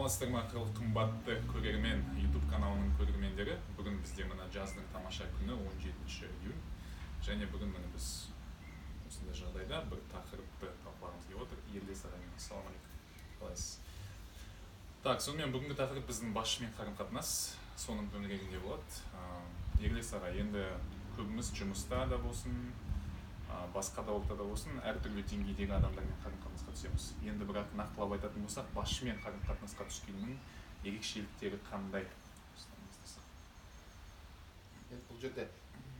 Саламатсыздар ма, қымбатты көрермен, YouTube каналының көрермендері! Бүгін бізде, мына, жаздың тамаша күні, 17 июнь, және бүгін, міне, біз осындай жағдайда бір тақырыпты талқылағымыз келіп отыр. Елдес ағайын, ассалаумағалейкум, қалайсыз? Так, сонымен, бүгінгі тақырып біздің басшымен қарым қатынас, соның төңірегінде болады. Ерлес аға, енді көбіміз жұмыста да болсын, басқа да ортада болсын, әртүрлі деңгейдегі адамдармен қарым қатынасқа түсеміз. Енді бірақ нақтылап айтатын болсақ, басшымен қарым қатынасқа түскеннің ерекшеліктері қандай? Осыдан бастасақ. Енді бұл жерде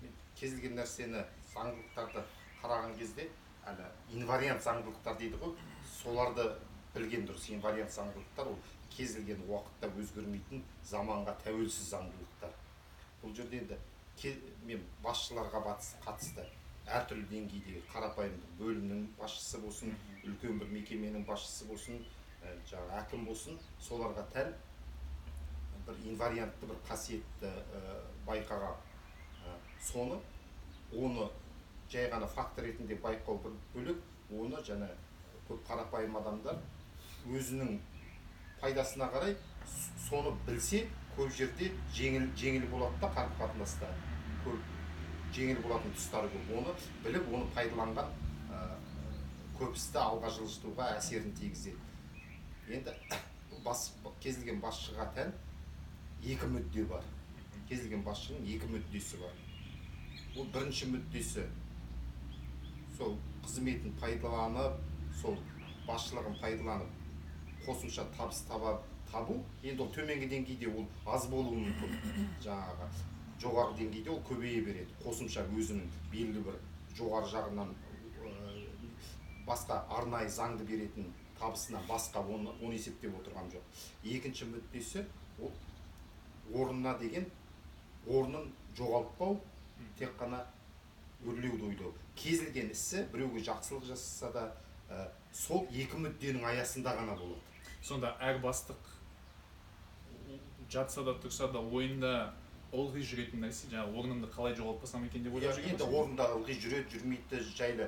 мен кез келген нәрсені, заңдылықтарды қараған кезде, әлі инвариант заңдылықтар дейді ғой, соларды білген дұрыс. Инвариант заңдылықтар — ол кез келген уақытта өзгермейтін, заманға тәуелсіз заңдылықтар. Бұл жерде енді мен басшыларға қатысты әртүрлі деңгейдегі, қарапайым бір бөлімнің басшысы болсын, үлкен бір мекеменің басшысы болсын, жаңағы әкім болсын, соларға тән бір инвариантты бір қасиетті байқаған. Соны, оны жай ғана факт ретінде байқау бір бөлек, оны және көп қарапайым адамдар өзінің пайдасына қарай соны білсе, көп жерде жеңіл болады да, қарым қатынаста көп жеңіл болатын тұстары көп. Оны біліп, оны пайдаланған көп істі алға жылжытуға әсерін тигізеді. Енді бұл кез келген басшыға тән екі мүдде бар. Кез келген басшының екі мүддесі бар. Ол бірінші мүддесі — сол қызметін пайдаланып, сол басшылығын пайдаланып, қосымша табыс табу. Енді ол төменгі деңгейде ол аз болуы мүмкін, жаңағы жоғары деңгейде ол көбейе береді. Қосымша өзінің белгілі бір жоғары жағынан басқа арнайы заңды беретін табысынан басқа, оны есептеп отырған жоқ. Екінші мүддесі — ол орнына деген, орнын жоғалтпау, тек қана өрлеуді ойлау. Кез келген ісі, біреуге жақсылық жасаса да, сол екі мүдденің аясында ғана болады. Сонда әр бастық жатса да, тұрса да, ойында ылғи жүретін нәрсе жаңағы орнымды қалай жоғалтпасам екен деп ойлап жүрген Енді ба сонда? Орында ылғи жүреді, жүрмейді жайлы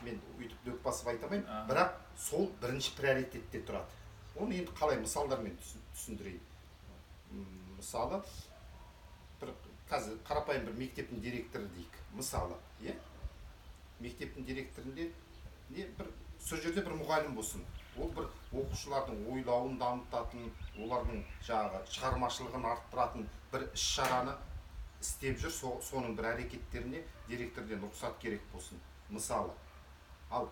мен өйтіп дөп басып айта алмаймын, бірақ сол бірінші приоритетте тұрады. Оны енді қалай мысалдармен түсіндірейін? Мысалы, бір қазір қарапайым бір мектептің директоры дейік, мысалы, иә, мектептің директорінде не бір сол жерде бір мұғалім болсын, ол бір оқушылардың ойлауын дамытатын, олардың жаңағы шығармашылығын арттыратын бір іс шараны істеп жүр. Соның бір әрекеттеріне директорден рұқсат керек болсын, мысалы. Ал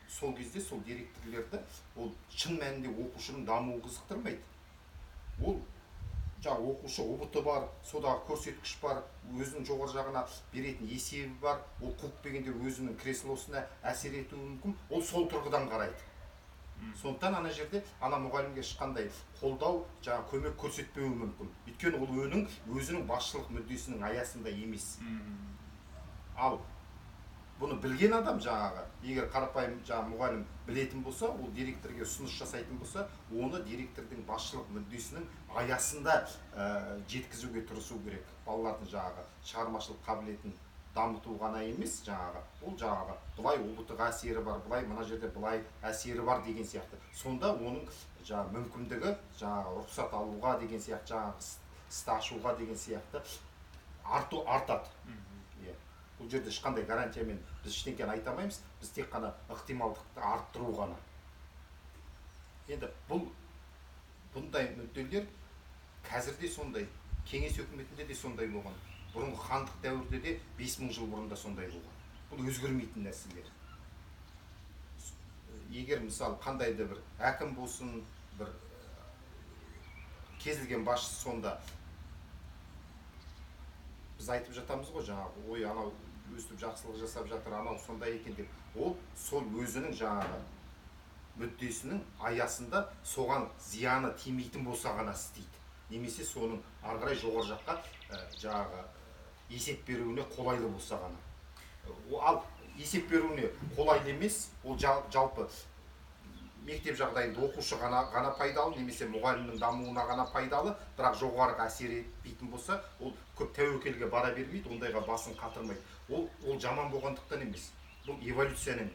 сол кезде сол директорлерді ол шын мәнінде оқушының дамуы қызықтырмайды. Ол жаңағы оқушы ҰБТ бар, содағы көрсеткіш бар, өзінің жоғары жағына беретін есебі бар, ол қуып келгенде өзінің креслосына әсер етуі мүмкін. Ол сол тұрғыдан қарайды. Сондықтан ана жерде ана мұғалімге ешқандай қолдау, жаңағы көмек көрсетпеуі мүмкін, өйткені ол өзінің басшылық мүддесінің аясында емес. Ал бұны білген адам, жаңағы егер қарапайым жаңағы мұғалім білетін болса, ол директорге ұсыныс жасайтын болса, оны директордың басшылық мүддесінің аясында жеткізуге тырысу керек. Балалардың жаңағы шығармашылық қабілетін дамыту ғана емес, жаңағы ол жаңағы былай ҰБТ ға әсері бар, былай мына жерде былай әсері бар деген сияқты. Сонда оның жаңағы мүмкіндігі жаңағы рұқсат алуға деген сияқты, жаңағы істі ашуға деген сияқты артады. Иә, бұл жерде ешқандай гарантиямен біз ештеңені айта алмаймыз, біз тек қана ықтималдықты арттыру ғана. Енді бұндай мүдделер қазір де сондай, кеңес өкіметінде де сондай болған, бұрынғы хандық дәуірде де, 5000 жыл бұрын да сондай болған. Бұл өзгермейтін нәрселер. Егер, мысалы, қандай да бір әкім болсын, бір кез келген басшы, сонда біз айтып жатамыз ғой жаңағы: «Ой, анау өстіп жақсылық жасап жатыр, анау сондай екен» деп. Ол сол өзінің жаңағы мүддесінің аясында, соған зияны тимейтін болса ғана істейді немесе соның ары қарай жоғары жаққа жаңағы есеп беруіне қолайлы болса ғана. Ал есеп беруіне қолайлы емес, ол жалпы мектеп жағдайында оқушы ғана пайдалы немесе мұғалімнің дамуына ғана пайдалы, бірақ жоғарыға әсер етпейтін болса, ол көп тәуекелге бара бермейді, ондайға басын қатырмайды. Ол жаман болғандықтан емес, бұл эволюцияның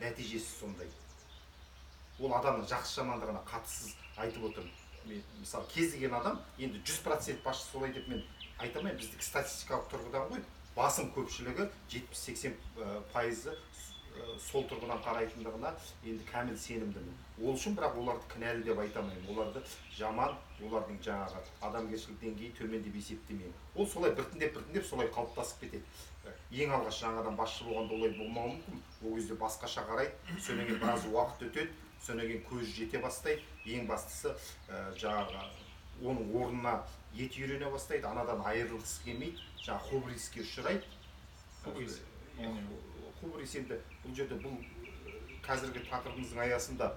нәтижесі сондай. Ол адамның жақсы жамандығына қатыссыз айтып отырмын. Мен мысалы кез келген адам енді 100% басшы солай деп мен айта алмаймын, біздікі статистикалық тұрғыдан ғой, басым көпшілігі 70-80 пайызы сол тұрғыдан қарайтындығына енді кәміл сенімдімін. Ол үшін бірақ оларды кінәлі деп айта алмаймын, оларды жаман, олардың жаңағы адамгершілік деңгейі төмен деп есептемеймін. Ол солай біртіндеп біртіндеп солай қалыптасып кетеді. Ең алғаш жаңадан басшы болғанда олай болмауы мүмкін, ол кезде басқаша қарайды, содан кейін біраз уақыт өтеді, содан кейін көзі жете бастайды. Ең бастысы жаңағы оның орнына еті үйрене бастайды, анадан айырылғысы келмейді, жаңағы хубриске ұшырайды. Хубрис. Хубрис енді бұл жерде бұл қазіргі тақырыбымыздың аясында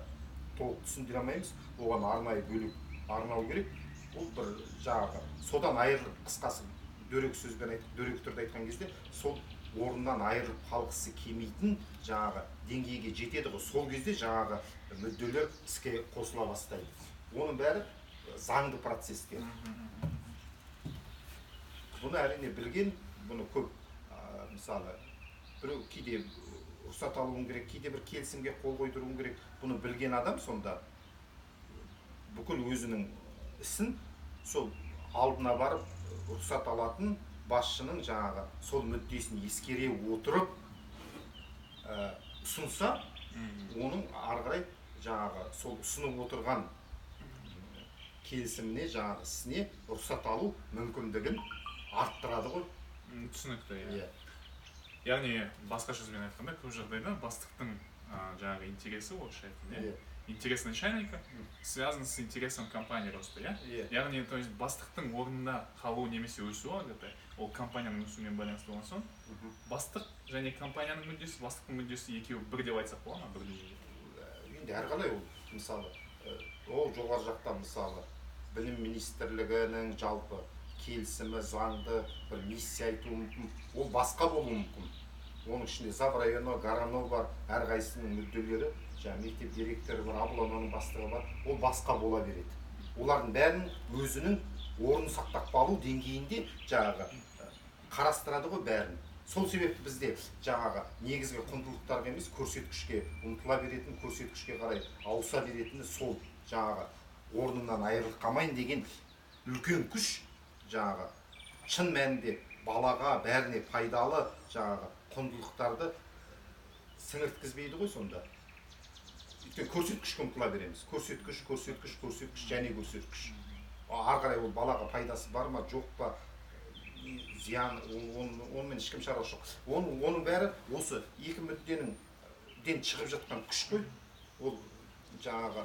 толық түсіндіре алмаймыз, оған арнайы бөлек арнау керек. Бұл бір жаңағы содан айырылып, қысқасы дөрекі сөзбен айтып, дөрекі түрде айтқан кезде сол орнынан айырылып қалғысы келмейтін жаңағы деңгейге жетеді ғой. Сол кезде жаңағы мүдделер іске қосыла бастайды. Оның бәрі заңды процестер. Бұны әрине білген, бұны көп мысалы біреу кейде рұқсат алуың керек, кейде бір келісімге қол қойдыруың керек. Бұны білген адам сонда бүкіл өзінің ісін сол алдына барып рұқсат алатын басшының жаңағы сол мүддесін ескере отырып ұсынса, оның ары қарай жаңағы сол ұсынып отырған келісіміне, жаңағы ісіне рұқсат алу мүмкіндігін арттырады ғой. Түсінікті, иә. Яғни басқа сөзбен айтқанда, көп жағдайда бастықтың жаңағы интересі, орысша айтқанда, иә, интерес начальника связан с интересом компании роста, иә? Яғни, то есть бастықтың орнында қалу немесе өсуі ары қаратай, ол компанияның өсуімен байланысты болған соң, бастық және компанияның мүддесі, бастықтың мүддесі екеуі бір деп айтсақ бола ма, бір деңгейде? Енді әрқалай ол, мысалы, ол жоғары жақта мысалы білім министрлігінің жалпы келісімі, заңды бір миссия айтуы мүмкін, ол басқа болуы мүмкін. Оның ішінде зав районо, гороно бар, әрқайсысының мүдделері, жаңағы мектеп директоры бар, облононың бастығы бар, ол басқа бола береді. Олардың бәрінің өзінің орнын сақтап қалу деңгейінде жаңағы қарастырады ғой бәрін. Сол себепті бізде жаңағы негізгі құндылықтарға емес, көрсеткішке ұмтыла беретін, көрсеткішке қарай ауыса беретіні сол жаңағы орнымнан айырылып қалмайын деген үлкен күш, жаңағы шын мәнінде балаға бәріне пайдалы жаңағы құндылықтарды сіңірткізбейді ғой сонда. Өйткені көрсеткішке ұмтыла береміз. Көрсеткіш, көрсеткіш, көрсеткіш және көрсеткіш. Ары қарай ол балаға пайдасы бар ма, жоқ па, зиян, онымен ешкім шаруасы жоқ. Оның бәрі осы екі мүдденің ден шығып жатқан күш қой. Ол жаңағы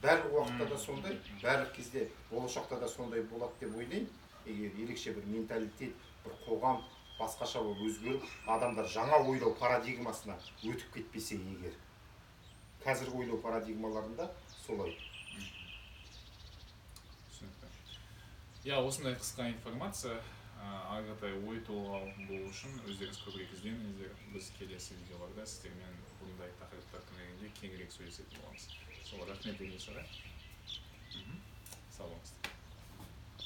барлық уақытта да сондай, барлық кезде болашақта да сондай болады деп ойлаймын. Егер ерекше бір менталитет, бір қоғам басқаша болып өзгеріп, адамдар жаңа ойлау парадигмасына өтіп кетпесе егер. Қазіргі ойлау парадигмаларында солай. Түсінікті. Иә, осындай қысқа информация, ары қаратай ой толғау болу үшін өздеріңіз көбірек ізденіңіздер. Біз келесі видеоларда сіздермен бұндай тақырыптар төңірегінде кеңірек сөйлесетін боламыз. Сол, рахмет, Денис ағай. Сау болыңыздар.